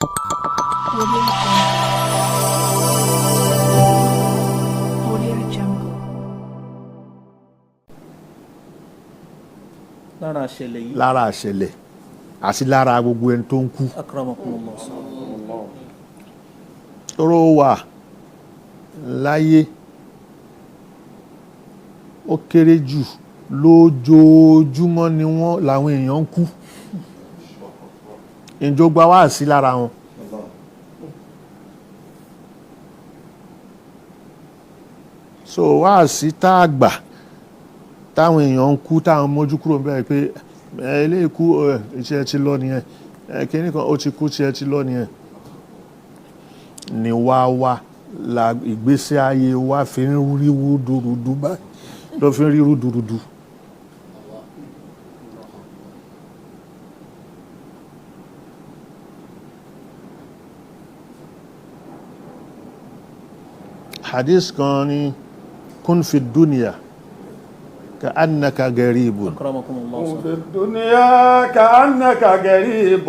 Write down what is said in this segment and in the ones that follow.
Audio Jungle. Audio Jungle. Lára àṣẹlẹ̀ yìí. Lára àṣẹlẹ̀ àti lára gbogbo ẹni tó ń kú. Akramakumullah. Tóró wà láyé, ó kéré jù, lójoojúmọ́ ni wọ́n làwọn èèyàn ń kú. Ìjọba wá sí lára wọn. So wá sí tá a gbà táwọn èèyàn ń kú, táwọn mójú kúrò ń bẹ̀rẹ̀ pé ẹ ilé ikú, ẹ iṣẹ́ ti lọ nìyẹn, ẹ kíní kan ó ti kú, tiẹ̀ ti lọ nìyẹn, ni wá wá la ìgbésí ayé wa fi ń rí rúdurùdu báyìí, ló fi ń rí rúdurùdu. Hadith kan ni kun fi dunya ka annaka garibun. Akramakumullah. في الدنيا كأنك غريب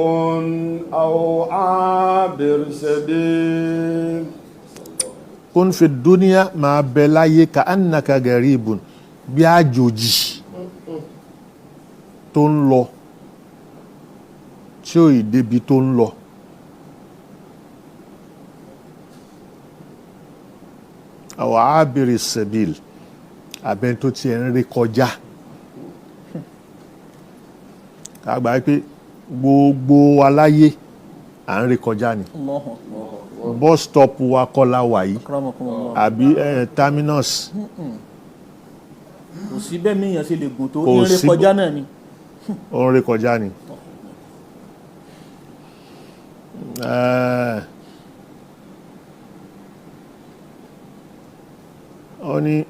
أو عابر سبيل. Kun fi dunya, máa bẹ láyé, ka annaka garibun, bí àjòjì tó ń lọ tí ò ì débi tó ń lọ. Aw abiri sabil, abẹ́ni tó tiẹ̀ ń rí kọjá. Ká gbà pé gbogbo wa láyé à ń rí kọjá ni. Allahu akbar. Bus stop wa kọ́ la wà yìí. Akramakumullah. Àbí terminus. Kò sí bẹ́ẹ̀ míyàn ṣe lè gùn tó Kò ìrìn sí kọjá náà ni. Ó ń rí kọjá ni. Ó ní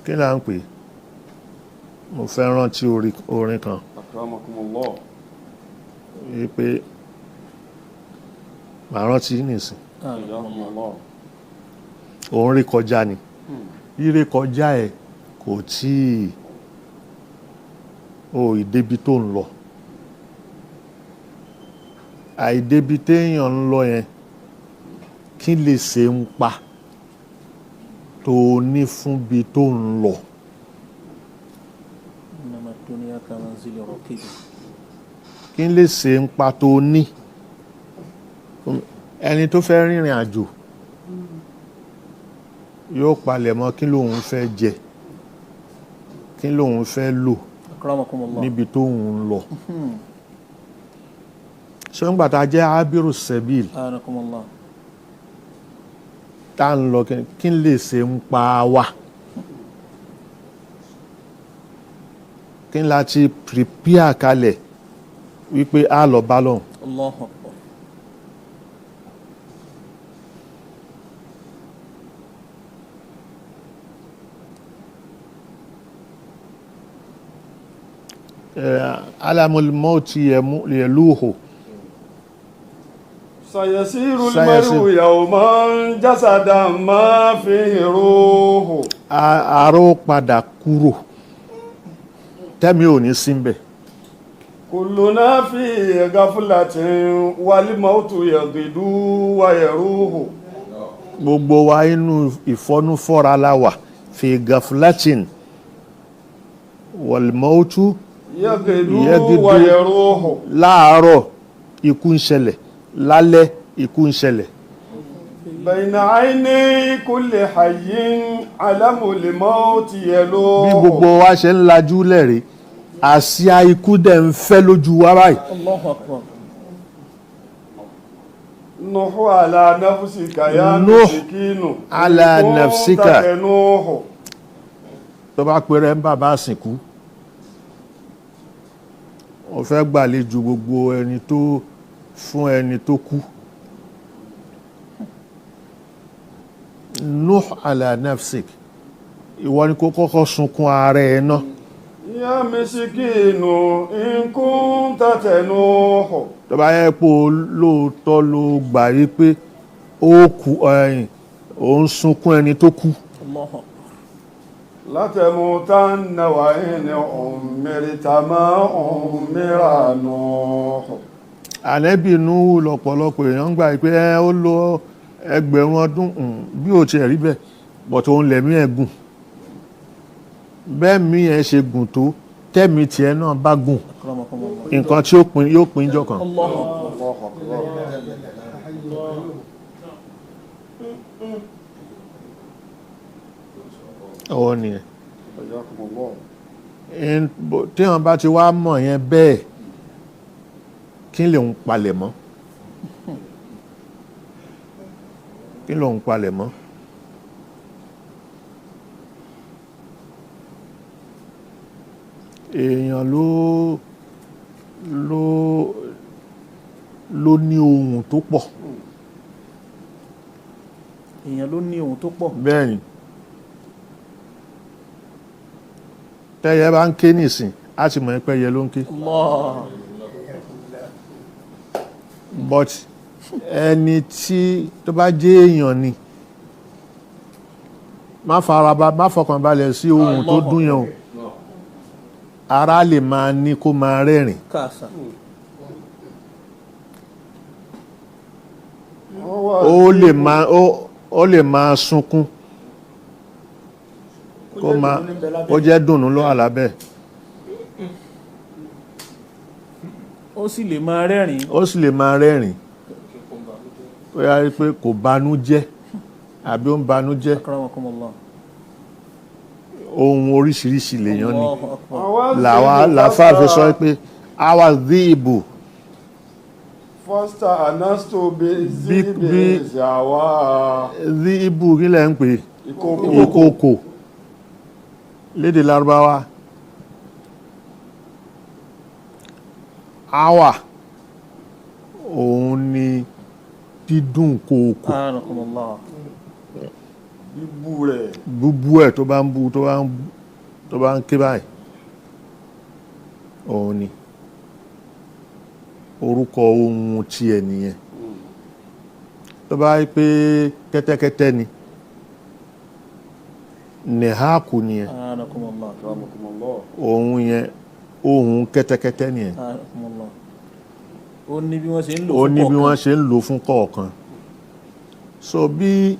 kí là ń pè, mo fẹ́ rántí orin kan. Akramakumullah. Wípé màá rántí nìsín. Akramakumullah. Ó ń rí kọjá ni. Rírí kọjá ẹ̀ kò tíì o ìdébi tó ń lọ. Àìdébi téèyàn ń lọ yẹn, kí lè ṣe ń pa tó ní fúnbi tó ń lọ? Innama dunya kamanzili rakibi. Kí lè ṣe ń pa tó ní? Ẹni tó fẹ́ rìnrìn àjò yóò palẹ̀mọ́ kí lòun fẹ́ jẹ, kí lòun fẹ́ lò Akramakumullah. níbi tó ń lọ. Ṣé ń gbà tá a jẹ́ abiru sebil Akramakumullah. tá ń lọ, kí n lè ṣe ń pa wá, kí n láti prepare kalẹ̀ wípé a lọ bá lọ́hùn? Allahu akbar. Alamul mọ́tì yẹlúhù. سيسير سيسير. المرء يوما جسدا ما فيه روح. Àárọ̀ padà kúrò, tẹ́mi ò ní síbẹ̀. كلنا في غفلة والموت يغدو ويروح. Gbogbo wa, inú ìfọ́núfọ́ra la wà, fi gaflatin wal-mautu يغدو يغدو. ويروح. Láàárọ̀ ikú ń ṣẹlẹ̀, lálẹ́ ikú ń ṣẹlẹ̀. بين عيني كل حي علم الموت Bí يلوح. gbogbo wa ṣe ń lajú lẹ́rìí, àsíá ikú dẹ̀ ń fẹ́ lójú wa báyìí. Allahu akbar. نوح على نفسك يا نوح مسكين على إن كنت نفسك. تنوح. Tó bá pèrè ń bàbá àsìnkú, ó fẹ́ gbàlejò gbogbo ẹni tó fún ẹni tó kú. Nuh ala nafsik, ìwọ ni kó kọ́kọ́ sunkún ara ẹ náà. يا مسكين إن كنت تنوح. Tó bá yẹ pé o lóòótọ́ ló gbà yí pé ó kú, ẹ̀yìn ó ń sunkún ẹni tó kú. Allahu akbar. لتموتن وإن عمرت ما عمر نوح. Ànábì Núhù lọ́pọ̀lọpọ̀ èèyàn ń gbà pé ẹ ó lo 1000 ọdún, bí ó tiẹ̀ rí bẹ́ẹ̀, but òun lẹ̀mí ẹ̀ gùn. Bẹ́ẹ̀ mi ẹ̀ ṣe gùn tó, tẹ́mi tiẹ̀ náà bá gùn, Akramakumullah. nǹkan tí ó pin yóò pin jọ kan. Allahu akbar. الله أكبر. Ọwọ́ nìyẹn. حياكم الله. Tí wọ́n bá ti wá mọ̀ yẹn bẹ́ẹ̀, kí lè ń palẹ̀ mọ́? Kí ló ń palẹ̀ mọ́? Èèyàn ló ní ohun tó pọ̀. Èèyàn ló ní ohun tó pọ̀. Bẹ́ẹ̀ ni. Tẹ́yẹ bá ń ké nìsín, á ti mọ̀ pé ẹyẹ ló ń ké. Allah. But ẹni tí tó bá jẹ́ èèyàn ni, má faraba, má fọkànbalẹ̀ sí ohun tó dún yẹn o. Ara lè máa ní kó máa rẹ́rìn. Kàṣà. Ó lè máa sunkún, kó máa ó jẹ́ dùnnú ló wà lábẹ́. Ó sì lè máa rẹ́rìn. Ó sì lè máa rẹ́rìn. Ó yá rí pé kò banú jẹ́ àbí ó ń banú jẹ́. Akramakumullah. Ohun oríṣiríṣi lèèyàn ni. Allahu akbar. Làwa làfáà fi sọ pé àwa dí ìbò. Fọ́stà anasto bí ìzàwà. Dí ìbò kí lẹ̀ ń pè? Ìkòkò. Ìkòkò. Lédè Lárúbáwá. Àwa òun ni dídùn kòkò. Akramakumullah. Bíbú rẹ̀. Búbú ẹ̀ tó bá ń bú, tó bá ń ké báyìí. Òun ni orúkọ ohun tí ẹ nìyẹn. Tó bá rí pé kẹ́tẹ́kẹ́tẹ́ ni, nìháàkù nìyẹn. Akramakumullah. Akramakumullah. Ohun yẹn, ohun kẹ́tẹ́kẹ́tẹ́ nìyẹn. Akramakumullah. Ó ní bí wọ́n ṣe ń lò Ó fún ní bí kọ̀ọ̀kan. wọ́n ṣe ń lò fún kọ̀ọ̀kan. So bí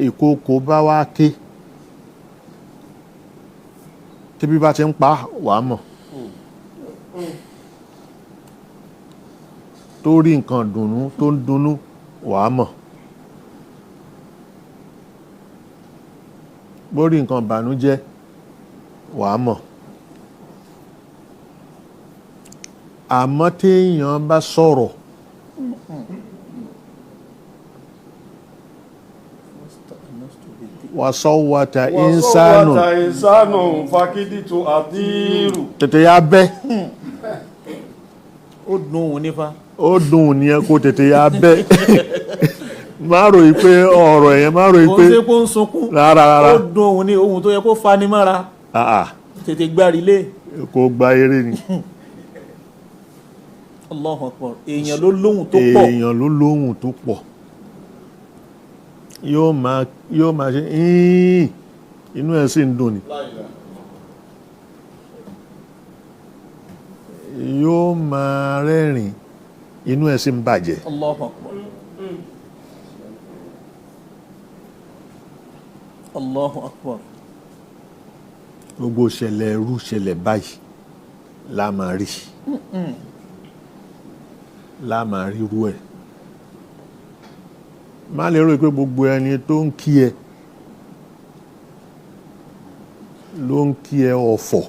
ìkookò bá wá ké, tí bí bá ti ń pa, wàá mọ̀. Tó rí nǹkan dùnnú tó ń dunnú, wàá mọ̀. Bó rí nǹkan bànújẹ́, wàá mọ̀. Àmọ́ téèyàn bá sọ̀rọ̀, wàsọ́wọ́ta ìsánù. Wàsọ́wọ́ta ìsánù fàkídìtò àtìrù. Tètè ya bẹ́. Ó dùn òun nífa. Ó dùn ní ẹ kó tètè ya bẹ́. Má rò yí pé ọ̀rọ̀ yẹn, má rò yí Kò pé ń ṣe kó ń sunkún. Rárá, rárá. Ó dùn òun ní ohun tó yẹ kó fani mọ́ra. Àà. Tètè gbárí lé. Kó gba eré ni. Allahu Akbar. Èèyàn ló lóhùn tó pọ̀. Èèyàn ló lóhùn tó pọ̀. Yóò máa ṣe ín, inú ẹ̀ sì ń dùn ni. Yóò máa rẹ́rìn, inú ẹ̀ sì ń bàjẹ́. Allahu Akbar. Allahu Akbar. Gbogbo ṣẹlẹ̀ irú ṣẹlẹ̀ báyìí la máa rí, la máa rí irú ẹ̀. Má lè rò pé gbogbo ẹni tó ń kí ẹ ló ń kí ẹ ọ̀fọ̀.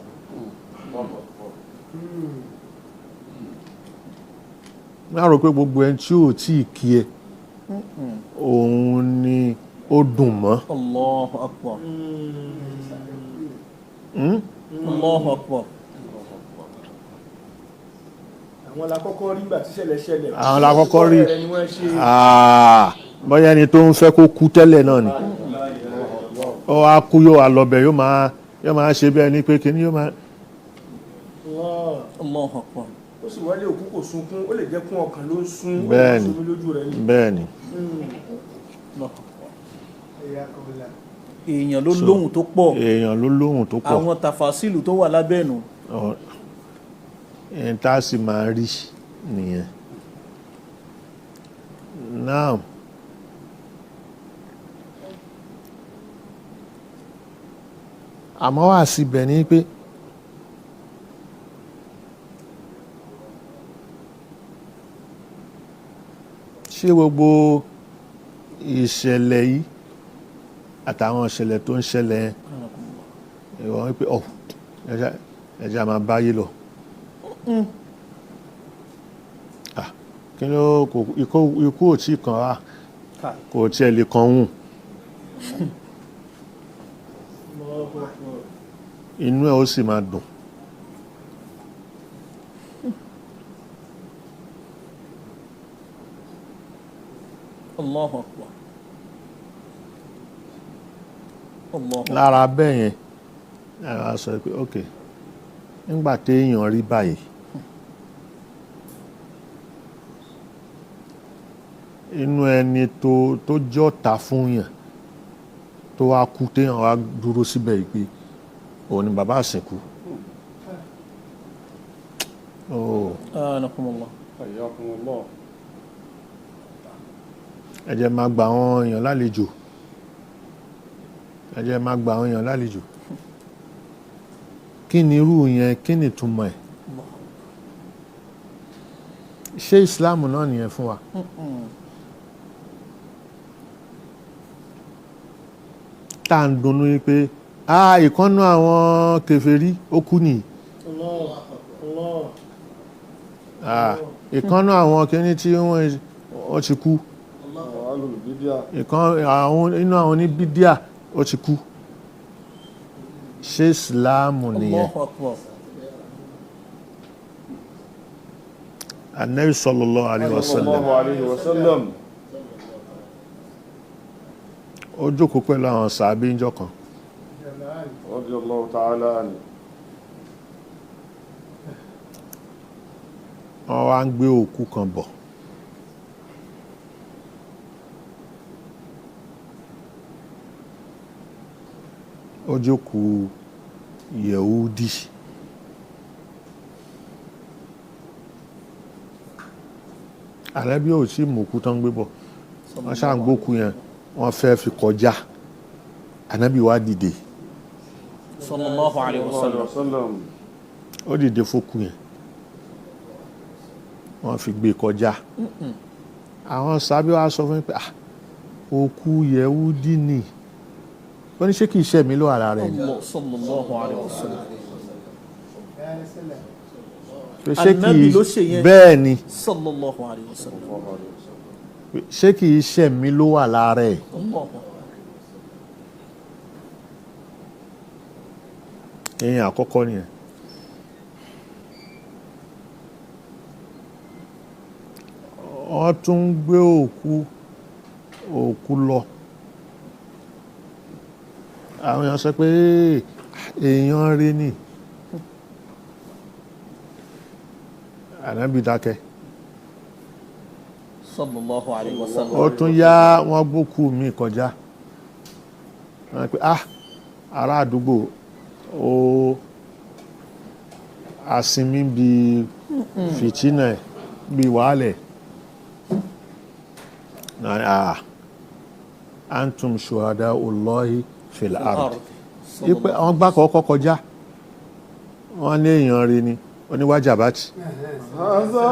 Má rò pé gbogbo ẹni tí ò tí ì kí ẹ òun ni ó dùn mọ́. Allahu Akbar. Allahu Akbar. Àwọn la kọ́kọ́ rí gbà tí ṣẹlẹ̀ ṣẹlẹ̀. Àwọn la kọ́kọ́ rí. Ẹni wọ́n ṣe. Ah, bóyá ẹni tó ń fẹ́ kó kú tẹ́lẹ̀ náà ni, ó wá kú, yóò wá lọ bẹ̀, yóò máa ṣe bẹ́ẹ̀ ni pé kíní yóò máa. Allahu Akbar. Ó sì wọlé òkú kò sunkún, ó lè jẹ́ kún ọkàn ló ń sun, ó lè Bẹ́ẹ̀ni. sunmi lójú rẹ̀ ni. Bẹ́ẹ̀ ni. Allahu Akbar. Èèyàn ló lóhùn tó pọ̀. Èèyàn ló lóhùn tó pọ̀. Àwọn tàfàsílù tó wà lábẹ́ ẹ̀nù. Ẹni tá a sì máa rí nìyẹn now. Àmọ́ wà síbẹ̀ ni pé ṣé gbogbo ìṣẹ̀lẹ̀ yìí àtàwọn ìṣẹ̀lẹ̀ tó ń ṣẹlẹ̀ yẹn, ìwọ̀n wípé ọ̀ ẹja máa báyé lọ. Ah, kí ló kò ikú ò tí kàn wá, kò tiẹ̀ lè kàn hùn, inú ẹ̀ ó sì máa dùn. Allahu Akbar. Allahu Akbar. Lára bẹ́ẹ̀ yẹn lára sọ pé ok, nígbà téèyàn rí báyìí, inú ẹni tó jọ́ta fún yàn tó wá kú, téèyàn wá dúró síbẹ̀ yìí pé òun ni bàbá àsìnkú. Oh. Anakumullah. Hayyakumullah. Ẹ jẹ́ máa gba àwọn èèyàn lálejò, ẹ jẹ́ máa gba àwọn èèyàn lálejò. Kí ni irú yẹn, kí ni ìtumọ̀ ẹ̀? Ṣé ìsìláàmù náà nìyẹn fún wa? Tá à ń dunnú yí pé ìkànnú àwọn kèfèrí ó kú nìyí, ìkànnú àwọn kìíní tí wọ́n ti kú, ìkan àwọn inú àwọn oníbídíà ó ti kú. Ṣé ìsìláàmù nìyẹn? Allahu Akbar. Ànábì sallallahu alaihi wasallam Sallallahu alayhi wa sallam. ó jókòó pẹ̀lú àwọn sàábé ńjọ́ kan. Radiyallahu ta'ala anhu. Wọ́n wá ń gbé òkú kan bọ̀. Ó jókòó Yẹ̀húdí. Ànábì ò tí mú òkú tán gbé bọ̀, wọ́n ṣáà ń gbókú yẹn, wọ́n fẹ́ fi kọjá. Ànábì wá dìde. Sallallahu alayhi wa sallam. Sallam. Ó dìde fókú yẹn, wọ́n fi gbé kọjá. Àwọn sábẹ́ wa sọ fún mi pé òkú Yẹ̀húdí ni. Ó ní ṣé kìí ṣe mí ló ara rẹ̀ ni? Sallallahu alayhi wa sallam. Ṣé Ànábì ló ṣe yẹn. Bẹ́ẹ̀ ni. Sallallahu alayhi wa sallam. Ṣé kìí ṣe mí ló wà lára ẹ̀? Allahu Akbar. Ìyẹn àkọ́kọ́ nìyẹn. Wọ́n tún ń gbé òkú lọ. Àwọn èèyàn sọ pé èèyàn rí ni. Ànábì dákẹ́. Sallallahu alayhi wa sallam. Ó tún yá, wọ́n gbókú mi kọjá. Wọ́n pé ará àdúgbò ó asinmi bí fìtínà ẹ̀ bí wàhálẹ̀. Antum shuhada'ullahi fil ard. Ipe àwọn gbá kọ́kọ́ kọjá, wọ́n ní èèyàn rí ni oníwájàbátì. Hadha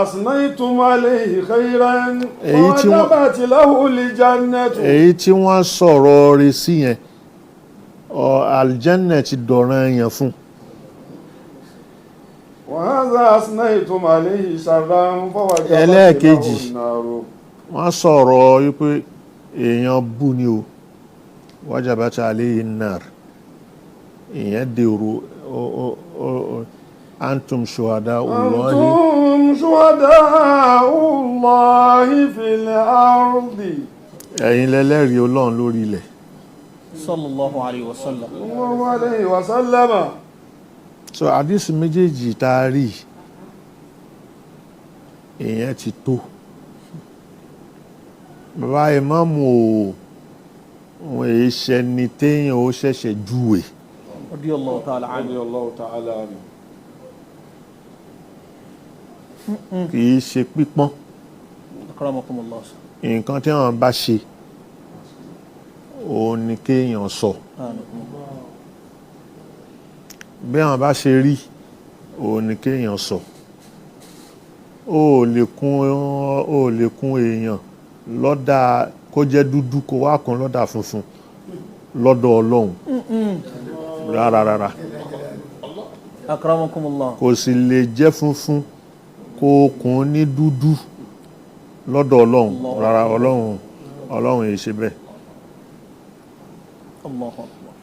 asnaytum alayhi khayran. Èyí tí wọ́n- Wajabat lahu al-jannatu. Èyí tí wọ́n sọ̀rọ̀ rí sí yẹn, aljanna ti dọ̀ràn yẹn fún. Wa hadha asnaytum alayhi sharran fawajabat lahu Ẹlẹ́ẹ̀kejì. an-naru. Wọ́n sọ̀rọ̀ wípé èèyàn bú ni o, wajabat alayhi an-nar. Ìyẹn dèrò antum shuhada'ullahi. Antum shuhada'ullahi fil ardi. Ẹ̀yin lẹ́lẹ́rìí Ọlọ́run lórí ilẹ̀. Sallallahu alayhi wa sallam. Sallallahu alayhi wa sallam. So àdísì méjèèjì tá a rí, ìyẹn ti tó. Bàbá ìmáàmù Wọn èyí ṣẹni téèyàn ó ṣẹ̀ṣẹ̀ júwe. Radiyallahu ta'ala anhu. Radiyallahu ta'ala anhu. Kì í ṣe pípọ́n. Akramakumullah. Nǹkan tí wọ́n bá ṣe òun ni kéèyàn sọ. Anakumullah. Bí wọ́n bá ṣe rí òun ni kéèyàn sọ. Ó lè kún, ó lè kún èèyàn lọ́dà kó jẹ́ dúdú kó wá kún lọ́dà funfun lọ́dọ̀ Ọlọ́run. Rárá rárá. Akramakumullah. Kò sì lè jẹ́ funfun kó kún ní dúdú lọ́dọ̀ Ọlọ́run. Rárá, Ọlọ́run Ọlọ́run yìí ṣe bẹ́ẹ̀. Allahu akbar.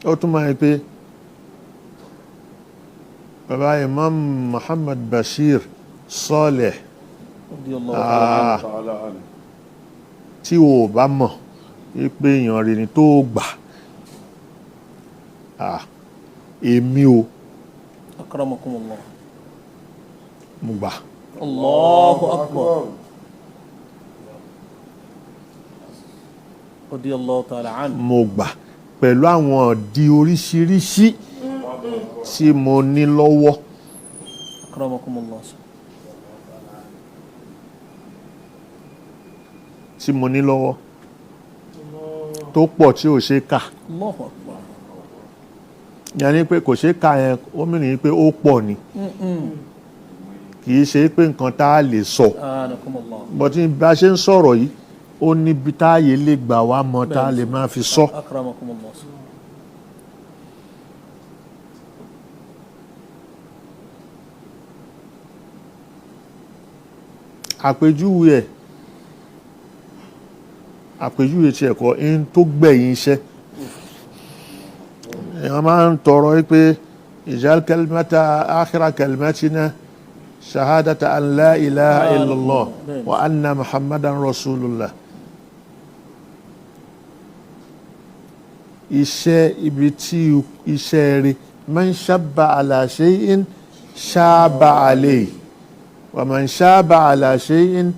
Ó tún máa ń pé bàbá Imam Muhammad Bashir Saleh Radiyallahu ta'ala anhu. Ta'ala anhu. Tí o ò bá mọ̀ pé èèyàn rẹ̀ ni tó gbà, èmi o. Akramakumullah. Mo gbà. Allahu akbar. Radiyallahu ta'ala anhu. Mo gbà pẹ̀lú àwọn ọ̀dí oríṣiríṣi tí mo ní lọ́wọ́. Akramakumullah. Tí mo ní lọ́wọ́ tó pọ̀ tí ò ṣe kà. Allahu akbar. Yẹn ni pé kò ṣe kà yẹn, ó mìíràn pé ó pọ̀ ni, kì í ṣe pé nǹkan tá a lè sọ. Anakumullah. Bọ́tí bá a ṣe ń sọ̀rọ̀ yìí, ó níbi táàyè lè gbà wá mọ tá a lè máa fi sọ. Akramakumullah. Àpèjúwe ẹ̀, àpèjúwe tí ẹ̀kọ́ ń tó gbẹ̀yìn iṣẹ́, èèyàn máa ń tọrọ pé ij'al kalimata akhira kalimatina shahadata an la ilaha illallah wa anna muhammadan rasulullah. Iṣẹ́ ibi tí iṣẹ́ rí, man shabba ala shay'in shaba alayhi wa man shaba ala shay'in